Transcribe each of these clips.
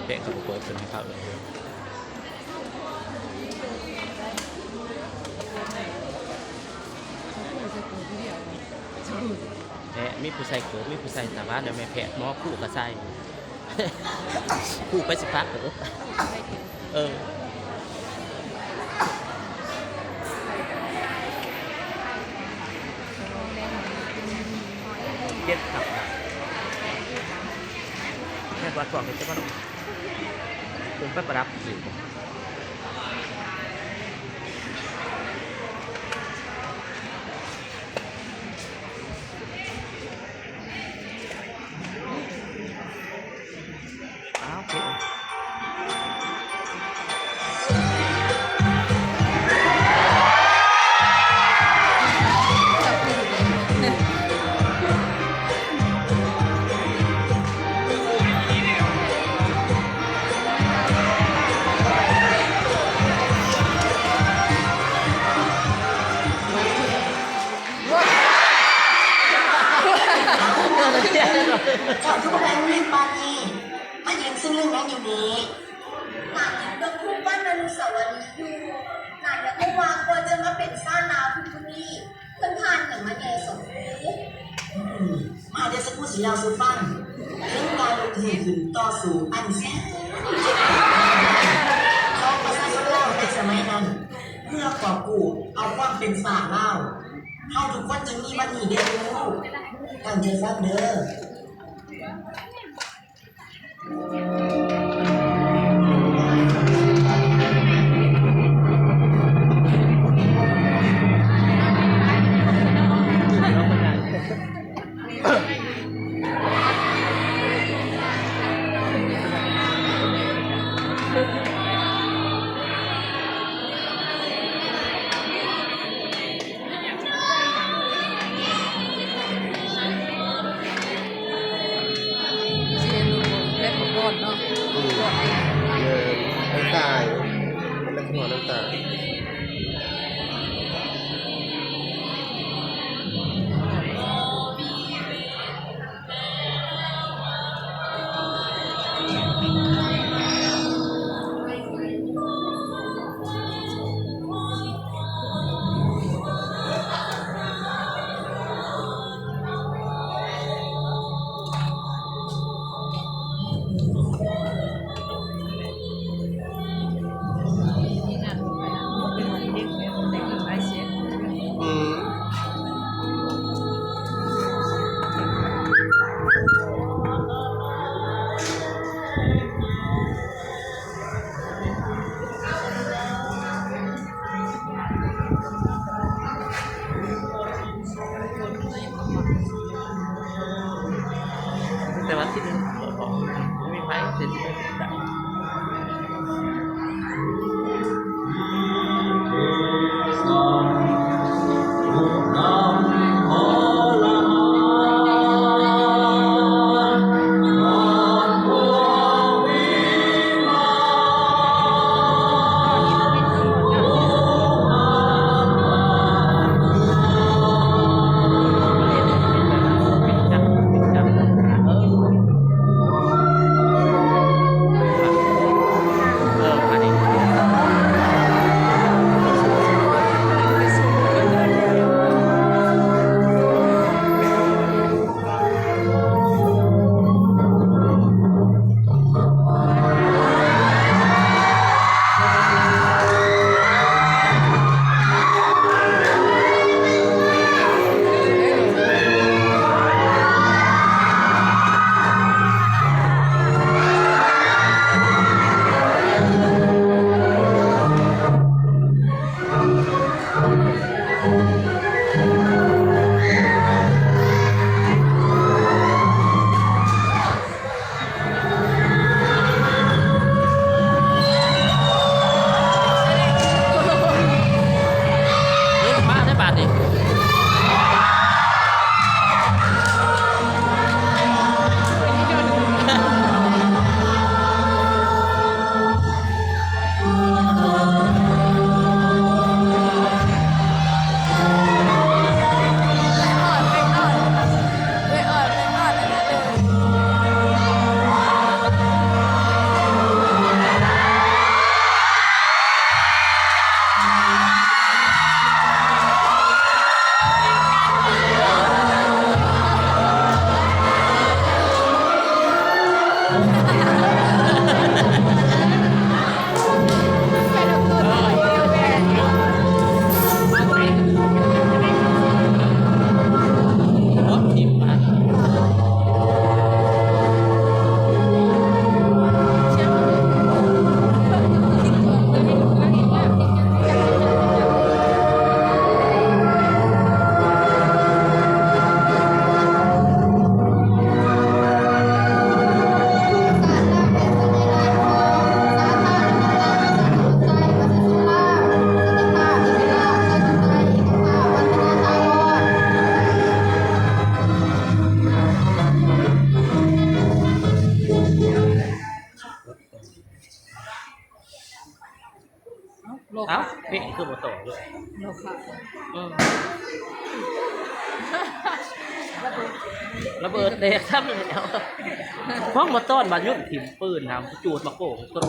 ແພະກໍບໍ່ເປີດເພິ່ນໃຫ້ເຂົ້າເລີຍ. ແພະ ມີຜູ້ໃສ່ໂກບ ມີຜູ້ໃສ່ຕາຫວານ ແລ້ວແມ່ແພະ ໝໍຄູ່ກໍໃສ່ ຄູ່ໄປຊິປະໂກບ. ເອີ ເຈັດຄັບ ແມ່ກວາດກວາງເຮັດຈັກວັນ ເປັນໄປປະດັບຊື່. ອ້າວ ໂອເຄ. ເຈົ້າຄືບໍ່ແມ່ນວິນປານນີ້ ມາຢືນຊຶ້ງເລື່ອງຫຍັງຢູ່ນີ້? ນາງຍັງເບິ່ງຮູບປັ້ນອະນຸສາວະລີຢູ່ ນາງຍັງບໍ່ວ່າ ກ່ອນຈະມາເປັນຊາດລາວຜູ້ນີ້ ເພິ່ນຜ່ານຫຍັງມາແດ່ສອງປີ? ອືມ ມາເດີ ສະກູຊິເລົ່າສູ່ຟັງ ເຖິງວ່າລຸກຮືຂຶ້ນຕໍ່ສູ້ອັນແສນເຈັບປວດ ຂອງປະຊາຊົນລາວໃນສະໄໝນັ້ນ ເພື່ອກອບກູ້ເອົາຄວາມເປັນຊາດລາວ ເຮົາທຸກຄົນຈຶ່ງມີວັນນີ້ເດ້ລູກ. ຕັ້ງໃຈຟັງເດີ. ຊິເຫັນແບບກ່ອນເນາະ ອືມ ແມ່ນ ນ້ຳຕາ ເປັນນັກຮ້ອງນ້ຳຕາ. ອືມ. ແຕ່ວ່າທີໜຶ່ງ ບໍ່ມີໃຜເສຍຊີວິດ. ຄືບໍ່ຕໍ່ເລີຍ ບໍ່ເຂົ້າ ເອີ ລະເບີດແຕກຊ້ຳແລ້ວ ຫ້ອງບໍ່ຕ້ອນ ບາດຫຍຸດຖິ້ມ ປືນນຳ ຈູດມາໂກງ ໂຈະ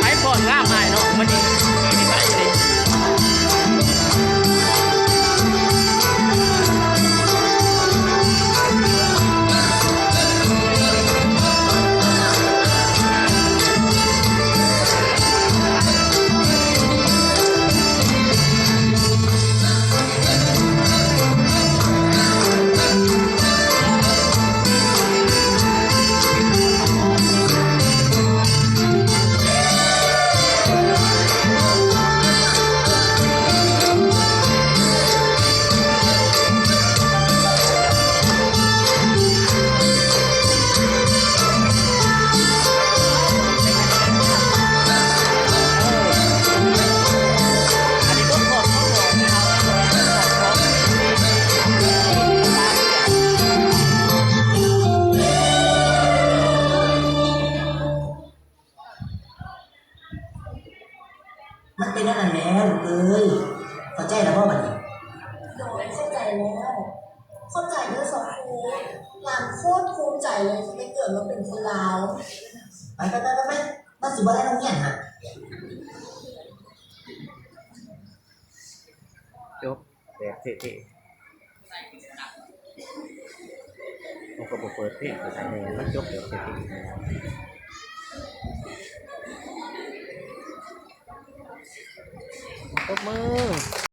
ໄປກ່ອນງາມອ້າຍເນາະ ມື້ນີ້ ມັນເປັນແນວນັ້ນແຫຼະລູກເອີຍ ເຂົ້າໃຈແລ້ວບໍ່ບັດນີ້? ໂດຍ ເຂົ້າໃຈແລ້ວ ຂອບໃຈເດີສອງຄົນ ຫຼານໂຄດພູມໃຈເລີຍທີ່ໄດ້ເກີດມາເປັນຄົນລາວ. ໄປໆໆໆ ມັນຊິບໍ່ໄດ້ໂຮງຮຽນຫະ. ຈົບແບບເທ່ໆ ເຮົາກໍບໍ່ເປີດເພງໃສ່ໃສ່ແນ່ ມັນຈົບແບບເທ່ໆ ຕົບມື.